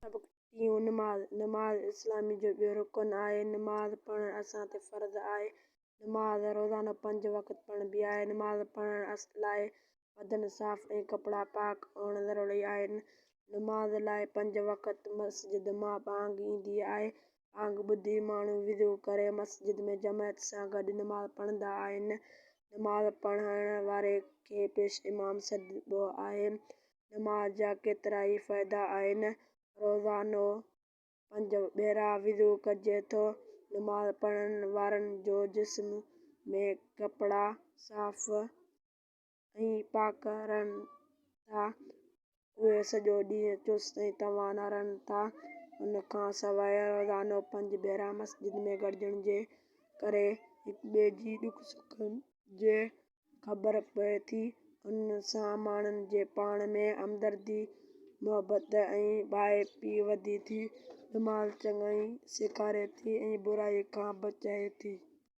سبق ٽيون، نماز، نماز اسلامي جو ٻيو رڪن آهي. نماز پڙهڻ اسان تي فرض آهي. نماز روزانو پنج وقت پڙهبي آهي. نماز پڙهڻ لاء بدن صاف ۽ ڪپڙا پاڪ هئڻ ضروري آهن. نماز لاء پنج وقت مسجد مان ٻانگ ايندي آهي. ٻانگ ٻڌي ماڻهو وضو ڪري مسجد ۾ جماعت سان گڏ نماز پڙهندا آهن. نماز پڙهائڻ واري کي پيش امام سڏبو آهي. نماز جا ڪيترائي فائدا آهن. روزانو پنج ڀيرا وضو ڪجي ٿو. نماز پڙهڻ وارن جو جسم ۾ ڪپڙا صاف ۽ پاڪ رهن ٿا. اهي سڄو ڏينهن چست ۽ توانا رهن ٿا. ان کان سواء روزانو پنج ڀيرا مسجد ۾ گڏجڻ جي ڪري هڪ ٻئي جي ڏک سک جي خبر پوي ٿي. ان سان ماڻهن جي پاڻ ۾ همدردي، محبت ۽ ڀائپي وڌي ٿي. نماز چڱائي سيکاري ٿي ۽ برائي کان بچائي ٿي.